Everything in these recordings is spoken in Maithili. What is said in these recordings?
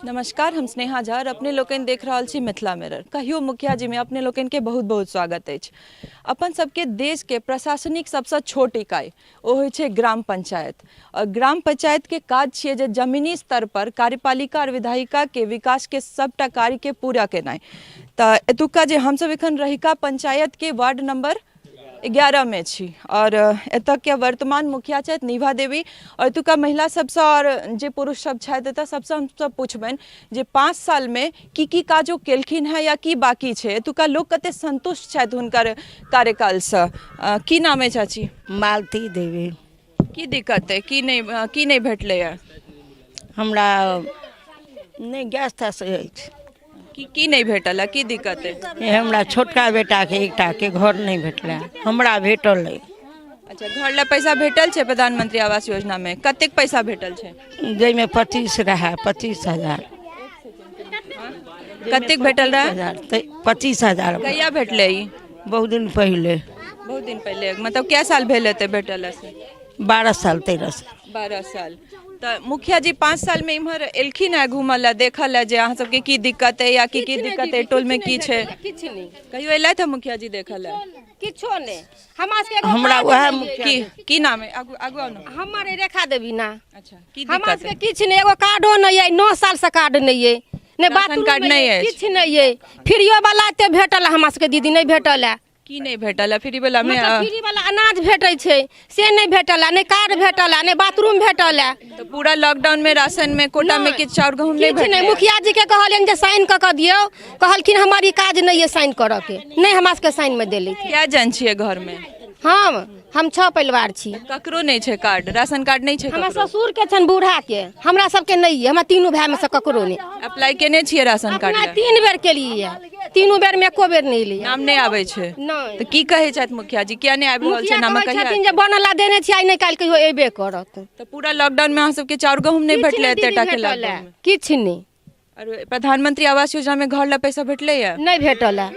नमस्कार, हम स्नेहा झा और अपने लोकनि देख रहल छी मिथिला मिरर। कहियो मुखिया जी में अपने लोकनि के बहुत बहुत स्वागत अछि। अपन सबके देश के प्रशासनिक सबसँ छोट इकाई ओ होइ छै ग्राम पंचायत, और ग्राम पंचायत के काज छियै जे जमीनी स्तर पर कार्यपालिका और विधायिका के विकास के सबटा कार्य के पूरा केनाइ। तऽ एतुका जे हमसब एखन रहिका पंचायत के वार्ड नंबर 11 में छी और एतऽ के वर्तमान मुखिया छथि निभा देवी, और एतुका महिला सबसँ और जे पुरुष सब छथि एतऽ सबसँ हमसब पुछबनि जे 5 साल में की की काज ओ केलखिन हेँ या की बाकी छै, एतुका लोक कते संतुष्ट छथि हुनकर कार्यकालसँ। की नाम है चाची? मालती देवी। की दिक्कत है, की नहीं भेटलै है? हमरा नहि गैस तैस अछि। की नहीं भेटल है, की दिक्कत है? ये हमरा छोटका बेटाके एकटाके घर नहीं भेटलै, हमरा भेटल है। अच्छा, घर ला पैसा भेटल छै प्रधानमंत्री आवास योजना में? कतेक पैसा भेटल छै? जाहिमे 25 रहए, 25,000। कतेक भेटल रहए? हजार, तऽ 25,000। कहिया भेटलै ई? बहुत दिन पहिले। बहुत दिन पहिले, मतलब कै साल भेल हेतै भेटल से? 12 साल, 13 साल। 12 साल। तऽ मुखिया जी 5 साल में इम्हर एलखिन है घूमऽ लए, देखऽ लए जे अहाँ सबके की दिक्कत है या की की दिक्कत है, टोल में की छै? किछु नहि। कहियो एलथि है मुखिया जी देखऽ लए? किछो नहि। हमरा सबके एगो हमरा कार्ड वएह नहि मुखिया की नाम है? आगू, आगू आउ ने। हमर अइ रेखा देवी ना। अच्छा, की हमरा दिक्कत सबके है? किछु नहि, एगो कार्डो नहि अइ, 9 साल से कार्ड नहि अइ, नहि राशन बाथरूम कार्ड नहि अइ, अछि। किछु नहि अइ। फ्रीयो वाला एते भेटल हमरा सबके दीदी, नहि भेटल है। की नहीं भेटल है फ्री वाला में? मतलब फ्री वाला अनाज भेटै छै से नहि भेटल है, नहि कार्ड भेटल है, नहि बाथरूम भेटल है। तो पूरा लॉकडाउन में राशन में कोटा में किछु चाउर गहूम नहीं किछु नहि। भेटलै? मुखिया जी के कहलियनि जे साइन कऽ कऽ दियौ, कहलखिन हमर ई काज नहि अइ साइन करऽ के, नहि हमरा सबके साइन मे देलथि। क्या जन छियै घर में? हम 6 परिवार छी। ककरो नहि छै कार्ड, राशन कार्ड नहि छै? हमरा ककरो? ससुर के छनि बूढ़ा के, हमरा सबके नहि अइ, हमरा तीनू भाय में से ककरो नहि। अप्लाई केने छियै राशन कार्ड? अपना 3 बेर केलियै, 3 बेर में एको बेर नहि एलै। नाम नहि आबै छै? नहि। तऽ की कहै छथि मुखिया जी, किया नहि आबि रहल छै मुखिया नाम? कहै कहिया छथिन जे बनला देने छी, आइ नहि काल्हि कहियो एबे करत। तऽ पूरा लॉकडाउन में अहाँ सबके चाउर गहूम नहि किछु भेटलै? नहि एते दीदी टा के भेटल है, लॉकडाउन में किछु नहि। और प्रधानमंत्री आवास योजना में घर ला पैसा भेटलै है? नहि भेटल है,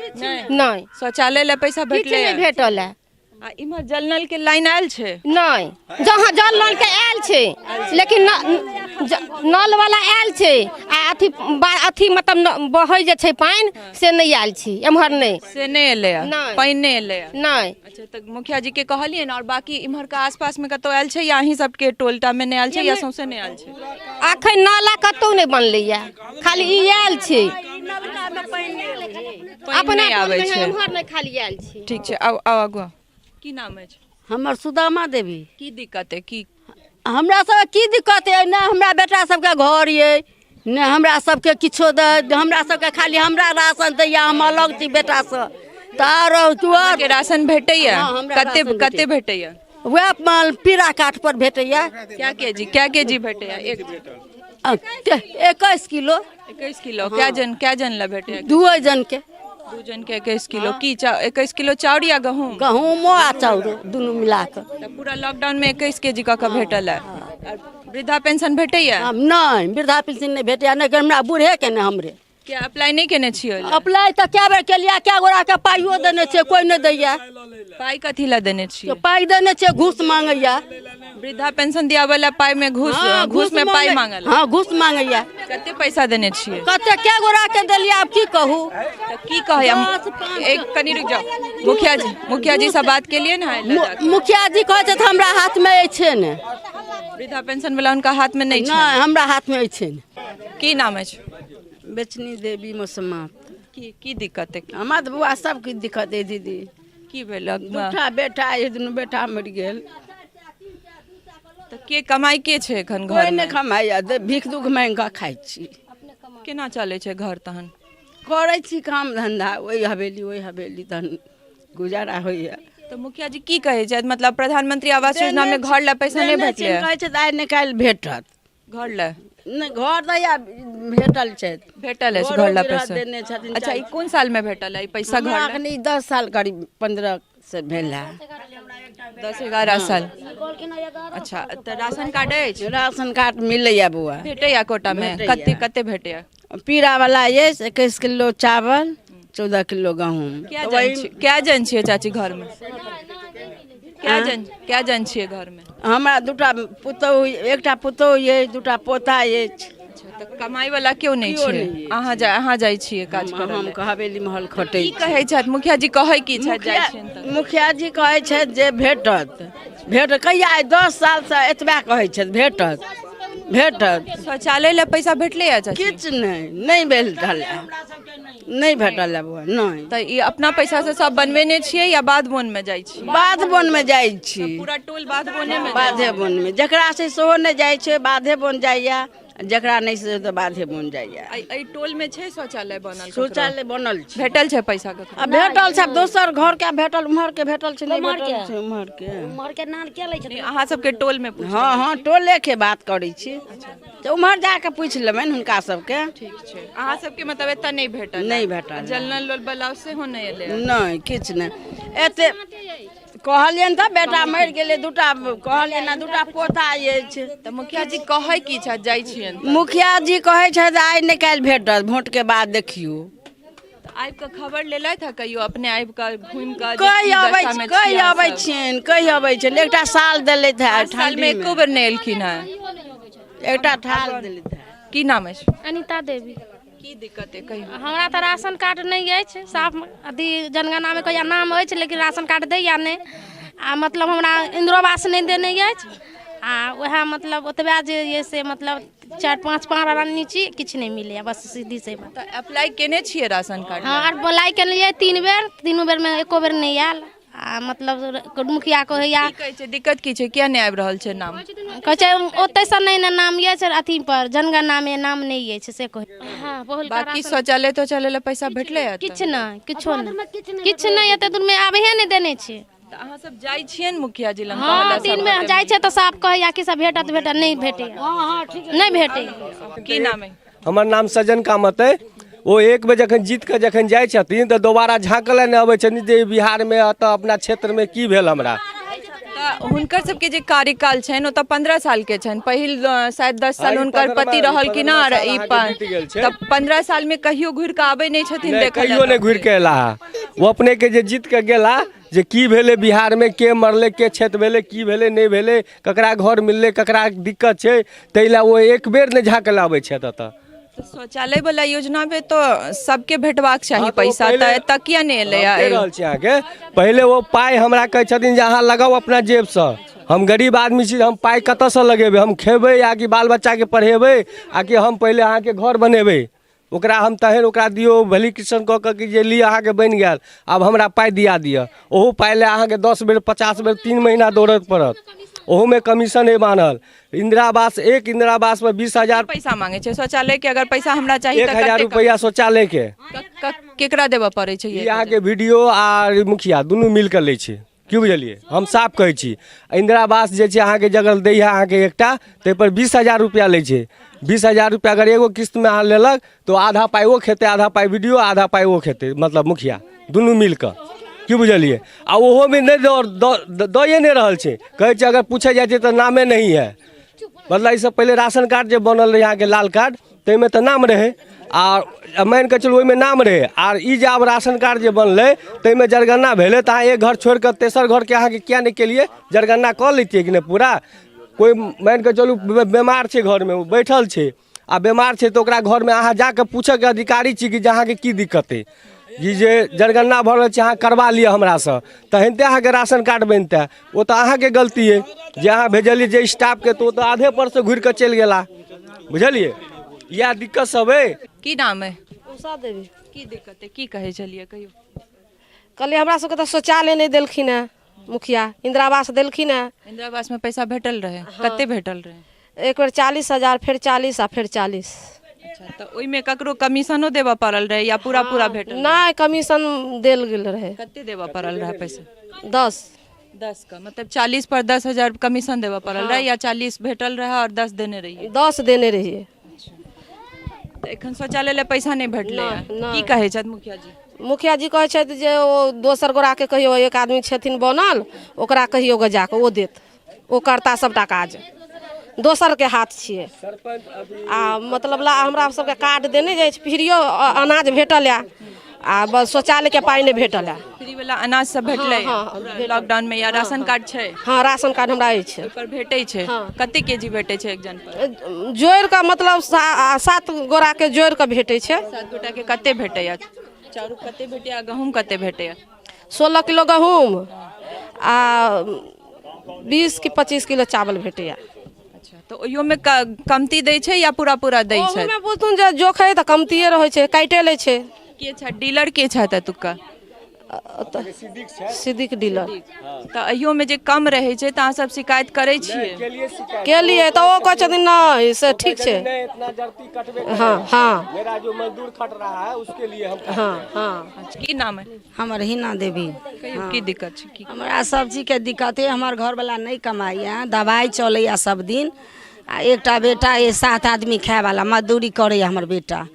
नहि। शौचालय ला पैसा किछु भेटलै नहि है? भेटल है। आ इम्हर जल नल के लाइन आयल छै? नहि, जहाँ जल नल के आयल छै, लेकिन नल वाला आयल छै आ अथी अथी मतलब बहै जे छै पानि से नहि आयल छै एम्हर, नहि से नहि एलै है? नहि। पानि नहि एलै है? नहि। अच्छा, तऽ मुखिया जी के कहलियै ने? और बाकी इम्हर के आसपास में कतौ आयल छै या अहीं सबके टोलटा में नहि आयल छै या सौंसे नहि आयल छै? अखन नाला कतौ नहि बनलैया, खाली ई आयल छै। पानि अपना नहि आबै टोलमे छै एम्हर नहि, खाली आयल छै। ठीक छै, आउ आउ आगू आउ। की नाम अछि? हमर सुदामा देवी। की दिक्कत है? की हमरा सबके की दिक्कत है? नहि हमरा बेटा सबके घर ये, नहि हमरा सबके किछो दे, हमरा सबके खाली हमरा राशन दैया, हम अलग छी बेटासँ। तऽ आरो तू आर अहाँके राशन भेटैया? हँ, हमरा कते राशन कते भेटैया? वएह पीरा काठ पर भेटैया। क्या केजी, क्या केजी भेटैया? एक 21 किलो। 21 किलो। क्या जन ला भेटैया? 2 जन के। 2 जन के 21 किलो की 21 किलो चाउर या गहूम? गहूमो आ चाउरो दुनू मिला कऽ। तऽ पूरा लॉकडाउन में 21 केजी कऽ कऽ भेटल है। आर वृद्धा पेंशन भेटैया? नहि, वृद्धा पेंशन नहि भेटैया, नहि हमरा बूढ़े के नहि हमरे। क्या अप्लाई नहि केने छियै ओहि लए? अप्लाई तऽ कए बेर केलियै, कए गोरा के पाइयो देने छियै, कोइ नहि दैया। पाइ कथी लए देने छियै? पाइ देने छियै, घूस मांगैया। वृद्धा पेंशन दियाबै लए पाइ में घूस? हँ, घूस में पाइ मांगल? हँ, घूस मांगैया। कते पैसा देने छियै? कते कए गोरा के देलियै, आब की कहू। तऽ की कहै? दस, पाँच। एक कनि रुकि जाउ। मुखिया जी, मुखिया जी से बात केलियै ने? मुखिया जी कहै छथि हमरा हाथ में अछि ने। वृद्धा पेंशन वाला हुनका हाथ में नहि छै? नहि, हमरा हाथ में अछि ने। की नाम अछि? बेचनी देवी मोसम्मा। की दिक्कत है? हमरा तऽ बौआ सबके दिक्कत है दीदी। की भेल? 2 बेटा अछि, 2 बेटा मरि गेल। तऽ के कमाई के छै एखन घर कोइ में? नहि कमाइया, भीख दुख मांगि कऽ खाइ छी। केना चलै छै घर तहन? करै छी काम धंधा, ओहि हवेली ओहि हवेली तहन गुजारा होइया। तऽ मुखिया जी की कहै छथि? मतलब प्रधानमंत्री आवास योजना में घर लए पैसा नहि देने भेटलै? छियनि, कहै छथि आइ नहि काल्हि भेटत। घर लए? नहि, घर दैया भेटल छै। भेटल अछि घरो घर लए गिरह पैसा? देने छथिन। अच्छा, ई कोन साल में भेटल है ई पैसा घर हमरा लए? अखनी 10 साल करीब 15 से भेल है। 10-11 साल। अच्छा, तऽ राशन कार्ड अछि? राशन कार्ड मिलैया बौआ। भेटैया कोटा में? भेटैया। कते भेटैया? पीरा वाला अछि 21 किलो चावल, 14 किलो गहूम। क्या जन छियै चाची घर में? क्या जन छियै घर में? हमरा 2 पुतहु, 1 पुतहु अछि, 2 पोता अछि। तऽ कमाइ वाला केओ नहि केओ छै नहि अछि। अहाँ जा अहाँ जाइ छियै काज हम करऽ हम लए। हवेली महल खटै की कहै छथि मुखिया जी कहै की छथि जाइ छियनि तऽ मुखिया जी कहै छथि जे भेटत भेट कहिया आइ 10 सालसँ एतबा कहै छथि भेटत भेटत। शौचालय लए पैसा भेटलै या चाची? किछु नहि, नहि भेटल है, नहि भेटल है बौआ, नहि। तऽ ई अपना पैसा से सब बनबेने छियै या बाध बोन मे जाइ छियै? बाध बोन मे जाइ छी। पूरा टोल बाध बोने मे? बाधे बोन मे, जकरा से सेहो नहि जाइ छै, बाधे बोन जाइया, जकरा नहि से तऽ बाधे बोन जाइया। एहि टोल मे छै शौचालय बनल ककरो? शौचालय बनल छै। भेटल छै पैसा ककरो? आ भेटल छै, आब दोसर घर के भेटल, उम्हर के भेटल छै, नहि भेटल छै उम्हर के। उम्हर के नाम के लै छै? नहि, अहाँ सबके टोल मे पूछ। हँ हँ, टोले के बात करै छी, तऽ उम्हर जाके पूछि लेबनि हुनका सबके। ठीक छै। अहाँ सबके मतलब एतऽ नहि भेटल? नहि भेटल। जल नल बला सेहो नहि एलै? नहि, किछु नहि। एते कहलियनि तऽ बेटा मरि गेलै दूटा, कहलियनि ने दूटा पोता अछि। तऽ मुखिया जी कहै की छथि जाइ छियनि? मुखिया जी कहै छथि आइ नहि काल्हि भेटत, भोटके बाद देखियौ। तऽ आबि कऽ खबर लेलथि हँ कहियो अपने आबि कऽ घुमि कऽ जे कहि की अबै दशामे कहि छियै अहाँ अबै सब? छियनि, कहि अबै छियनि। एकटा साल देलथि है। 5 सालमे ठंडीमे एको बेर नहि एलखिन हँ। एकटा थाल देलथि है। की नाम अछि? अनिता देवी। की दिक्कत अइ कहियौ? हमरा तऽ राशन कार्ड नहि अछि साफ, अथी जनगणनामे कहैया नाम अछि लेकिन राशन कार्ड दैया नहि, आ मतलब हमरा इन्दिरो आवास नहि देने अछि, आ वएह मतलब ओतबे जे यऽ से मतलब 4 5 प्राणी छी, किछु नहि मिलैया, बस सीधी से बात। तऽ अप्लाई केने छियै राशन कार्ड? हँ, आर अप्लाई केलियै 3 बेर, तीनू बेरमे एको बेर नहि आयल, आ मतलब मुखिया कहैया। की कहै छै, दिक्कत की छै, किया नहि आबि रहल छै नाम? कहै छै ओतहिसँ नहि ने नाम अछि, अथी पर जनगणनामे नाम नहि अछि से कहै। हँ, पहिलुका बाकी शौचालय तौचालय लए पैसा भेटलै एतऽ? किछु नहि, किछो नहि, किछु नहि, एते दूरमे आबहे नहि देने छै। तऽ अहाँ सब जाइ छियनि मुखिया जी लग? हँ, 3 बेर जाइ छै तऽ साफ कहैया कि सब भेटत, भेटत, नहि भेटैया, नहि भेटैया। की नाम अइ? हमर नाम सज्जन कामत अइ। ओ एक बेर जखन जीत कऽ जखन जाइ छथिन तऽ दोबारा झाँकऽ लए नहि अबै छथिन जे बिहारमे एतऽ अपना क्षेत्रमे की भेल हमरा। तऽ हुनकर सबके जे कार्यकाल छनि ओ तऽ 15 सालके छनि, पहिल शायद 10 साल ई हुनकर पति रहलखिन 15 आओर साल ई अहाँके बीत गेल छै। तऽ 15 सालमे कहियो घुरि कऽ आबै नहि छथिन नहि, देखऽ लए? कहियो नहि घुरि कऽ एला हँ। ओ अपनेके जे जीत कऽ गेला जे की भेलै बिहारमे, के मरलै, के क्षति भेलै, की भेलै, नहि भेलै, ककरा घर मिललै, ककरा दिक्कत छै, ताहि लए ओ एक बेर नहि झाँकऽ लए अबै छथि एतऽ। तऽ शौचालय वाला योजना मे तऽ सबके भेटबाक चाही हँ, तऽ ओ पैसा, पहिले तऽ एतऽ किया नहि एलै? हम कहि रहल छी अहाँके, पहिले ओ पाइ हमरा कहै छथिन जे अहाँ लगाउ अपना जेबसँ। हम गरीब आदमी छी, हम पाइ कतऽसँ लगेबै? हम खेबै आ कि बाल बच्चाके पढ़ेबै आ कि हम पहिले अहाँके घर बनेबै? ओकरा हम तहन ओकरा दियौ वेलिफिकेशन कऽ कऽ कि जे लिअ अहाँके बनि गेल, आब हमरा पाइ दिया दिअ। ओहो पाइ लए अहाँके 10 बेर 50 बेर 3 महीना दौड़ऽ पड़त, ओहोमे कमीशन अइ बान्हल। इंदिरा आवास, एक इंदिरा आवासमे 20,000 पैसा मांगे छै शौचालय के। अगर पैसा हमरा चाही एक तऽ हजार कतेक रुपैआ शौचालय के केकरा देबऽ पड़ै छै? ई अहाँके वीडियो आ मुखिया दुनू मिल कऽ लै छै, की बुझलियै? हम साफ कहै छी, इंदिरा आवास जे छै अहाँके जगह दै है अहाँके एकटा, ताहिपर 20,000 रुपैआ लै छै। 20,000 रुपैआ अगर एगो किस्तमे अहाँ लेलक तऽ आधा पाइ ओ खेतै, आधा पाइ वीडियो, आधा पाइ ओ खेतै, मतलब मुखिया दुनू मिल कऽ, की बुझलियै? आ ओहोमे नहि दऽ दइए नहि रहल छै। कहै छै, अगर पूछै जाइ छै तऽ नामे नहीं है। मतलब एहिसँ पहिले राशन कार्ड जे बनल रहै अहाँके लाल कार्ड, ताहिमे तऽ नाम रहै, आ मानि कऽ चलू ओहिमे नाम रहै, आर ई जे आब राशन कार्ड जे बनलै ताहिमे जरगना भेलै, तऽ अहाँ एक घर छोड़ि कऽ तेसर घरके अहाँके किया नहि केलियै? जरगना कऽ लैतियै कि नहि पूरा? कोइ मानि कऽ चलू बेमार छै घरमे, ओ बैठल छै आ बेमार छै, तऽ ओकरा घरमे अहाँ जाकऽ पूछऽके अधिकारी छी कि जे अहाँके की दिक्कत अइ, ई जे जरगना भऽ रहल छै अहाँ करबा लिअ हमरासँ, तहन तऽ अहाँके राशन कार्ड बनितै। ओ तऽ अहाँके गलती अइ जे अहाँ भेजलियै जे स्टाफके, तऽ ओ तऽ आधे परसँ घुरि कऽ चलि गेला, बुझलियै? इएह दिक्कत सब अइ। की नाम अइ? उषा देवी। की दिक्कत अइ, की कहै छलियै कहियौ? कहलियै हमरा सबके तऽ शौचालय नहि देलखिन हेँ मुखिया, इंदिरा आवास देलखिन हेँ। इंदिरा आवासमे पैसा भेटल रहै? कते भेटल रहै? एक बेर 40,000, फेर 40 आ फेर 40। अच्छा, तऽ ओहिमे ककरो कमीशनो देबऽ पड़ल रहै या पूरा पूरा भेटल? नहि, कमीशन देल गेल रहै। कते देबऽ पड़ल रहै पैसा? 10। 10 का मतलब 40 पर 10,000 कमीशन देबऽ पड़ल रहै या 40 भेटल रहै और 10 देने रहियै? 10 देने रहियै। तऽ एखन शौचालय लए पैसा नहि भेटलै? नहि, नहि। की कहै छथि मुखिया जी? मुखिया जी कहै छथि जे ओ दोसर गोराके कहियौ, एक आदमी छथिन बनल, ओकरा कहियौ गे जाकऽ, ओ देत, ओ करता सबटा काज, दोसरके हाथ छियै। आ मतलब ला हमरा सबके कार्ड देने जाइ छै, फ्रीयो अनाज भेटल यऽ, आ बस शौचालयके पाइ नहि भेटल है। फ्री वाला अनाज सब भेटलै? हँ, हँ। लॉकडाउन में या राशन कार्ड छै? हँ, राशन कार्ड हमरा अछि। ओहि पर भेटै छै? कते केजी भेटै छै एक जन पर? जोड़ि कऽ, मतलब 7 गोराके जोड़ि कऽ भेटै छै। 7 गोटा के कते भेटैया? चाउर कते भेटैया, गहूँम कते भेटैया? 16 किलो गहूँम आ 20 कि 25 किलो चावल भेटैया। अच्छा, तऽ ओहियोमे कमती दै छै या पूरा पूरा दै छै? ओहूमे बुझथुन जे जोखै तऽ कमतिए रहै छै, काटिए लै छै। के छै डीलर, के छथि एतुक्का? सिद्दीक डीलर। तऽ एहियोमे जे कम रहै छै तऽ अहाँ सब शिकायत करै छियै? केलियै तऽ ओ कहै छथिन नहि, से ठीक छै। नहीं, इतना जरती कटबे। हँ हँ। मेरा जो मजदूर खट रहा है उसके लिए हम। हँ हँ। अच्छा, की नाम है? हमर हिना देवी। कहियौ, की दिक्कत छै की? हमरा सब चीजके दिक्कत अइ। हमर घरवला नहि कमाइए, दबाइ चलैए सब दिन, आ एकटा बेटा अइ, 7 आदमी खायवला, मजदूरी करैए हमर बेटा।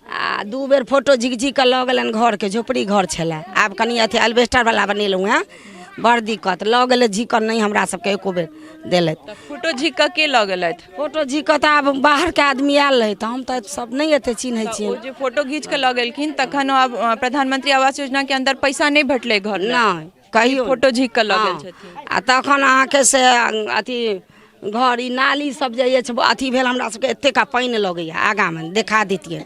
आ 2 बेर फोटो झिक झिक कऽ लऽ गेलनि घरके, झोपड़ी घर छलए, आब कनि अथी एल्बेस्टरवला बनेलहुँ हेँ। बड़ दिक्कत, लऽ गेलै झिकल, नहि हमरा सबके एको बेर देलथि। तऽ फोटो झिक कऽ के लऽ गेलथि? फोटो झिक कऽ तऽ आब बाहरके आदमी आयल रहै, तऽ हम तऽ सब नहि एते चिन्है तऽ छियै। ओ जे फोटो घीच कऽ लऽ गेलखिन तखन आब प्रधानमंत्री आवास योजना के अंदर पैसा नहि भेटलै घर लए? नहि, कहियो। फोटो झीक कऽ लऽ गेल छथिन। आ तखन अहाँके से अथी घर ई नाली सब जे अछि अथी भेल, हमरा सबके एतेक पानि लगैए आगाँमे, देखा दैतियै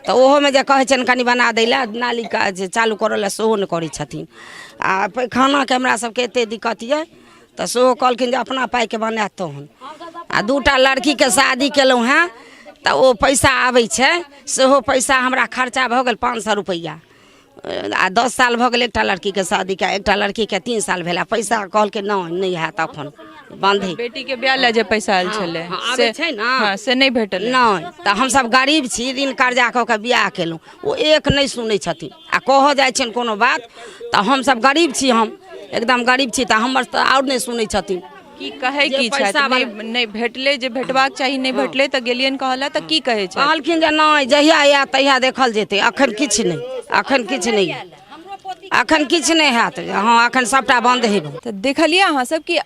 तऽ ओहोमे जे कहै छियनि कनि बना दै लए, नालीके जे चालू करऽ लए, सेहो नहि करै छथिन। आ पैखानाके हमरा सबके एते दिक्कत यऽ तऽ सेहो कहलखिन जे अपना पाइके बनायत तहन। आ 2टा लड़कीके शादी केलहुँ हेँ तऽ ओ पैसा आबै छै, सेहो पैसा हमरा खर्चा भऽ गेल 500 रुपैआ। आ 10 साल भऽ गेल एकटा लड़कीके शादीके, एकटा लड़कीके 3 साल भेल, आ पैसा कहलकै नहि, नहि हैत, एखन बन्द हइ। बेटी के बियाह लए जे पैसा आयल छलै हँ, आबै से छै ने। हँ, से नहि भेटल? नहि, तऽ हमसब गरीब छी, ऋण कर्जा कऽ कऽ बियाह केलहुँ। ओ एक नहि सुनै छथिन आ कहऽ जाइ छियनि कोनो बात तऽ हमसब गरीब छी, हम एकदम गरीब छी, तऽ हमर तऽ आओर नहि सुनै छथिन। की कहै जे की छथि? पैसा नहि, नहि भेटलै, जे भेटबाक चाही नहि भेटलै, तऽ गेलियनि कहऽ लए तऽ की कहै छथि? कहलखिन जे नहि, जहिया आयत तहिया देखल जेतै, अखन किछु नहि, अखन किछु नहि, अखन किछु नहि हैत। हँ, अखन सभटा बन्द हेबै। तऽ देखलियै अहाँ सब कि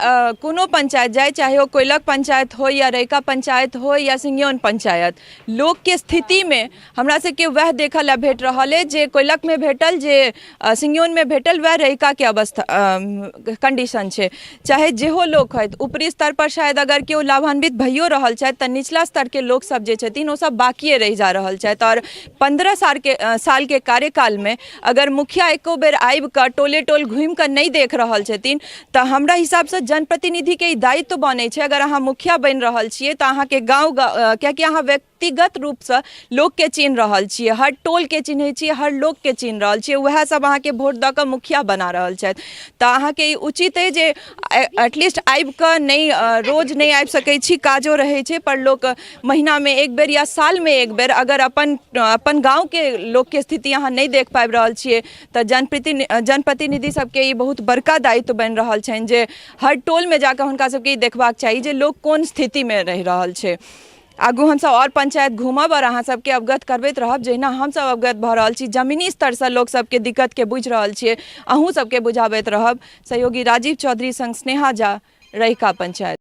कोनो पंचायत जाय, चाहे ओ कोइलख पंचायत हो या रैका पंचायत हो या सिंघियौन पंचायत, लोकके स्थितिमे हमरा सबके वएह देखऽ लए भेट रहल अछि जे कोइलखमे भेटल, जे सिंघियौनमे भेटल, वएह रैकाके अवस्था कंडीशन छै। चाहे जेहो लोक होथि, ऊपरी स्तर पर शायद अगर केओ लाभान्वित भइयो रहल छथि तऽ निचला स्तरके लोकसब जे छथिन ओ सब बाकिए रहि जा रहल छथि। आओर 15 सालके कार्यकालमे अगर मुखिया एको बेर आबि कऽ टोले टोल घुमि कऽ नहि देख रहल छथिन तऽ हमरा हिसाबसँ जनप्रतिनिधिके ई दायित्व बनै छै, अगर अहाँ मुखिया बनि रहल छियै तऽ अहाँके गाँव, कियाकि अहाँ व्यक्तिगत रूपसँ लोकके चिन्ह रहल छियै, हर टोलके चिन्है छियै, हर लोकके चिन्ह रहल छियै, उएह सब अहाँके वोट दऽ कऽ मुखिया बना रहल छथि, तऽ अहाँके ई उचित अइ जे एटलीस्ट आबि कऽ, नहि रोज नहि आबि सकै छी, काजो रहै छै, पर लोक महीनामे एक बेर या सालमे एक बेर अगर अपन अपन गाँवके लोकके स्थिति अहाँ नहि देख पाबि रहल छियै तऽ जनप्रतिनिधि सबके ई बहुत बड़का दायित्व बनि रहल छनि जे हर टोलमे जाकऽ हुनका सबके ई देखबाक चाही जे लोक कोन स्थितिमे रहि रहल छै। आगू हमसब आओर पंचायत घूमब आओर अहाँ सबके अवगत करबैत रहब, जहिना हमसब अवगत भऽ रहल छी, जमीनी स्तरसँ लोक सबके दिक्कतके बुझि रहल छियै, अहूँ सबके बुझाबैत रहब। सहयोगी राजीव चौधरी संग स्नेहा झा, रहिका पंचायत।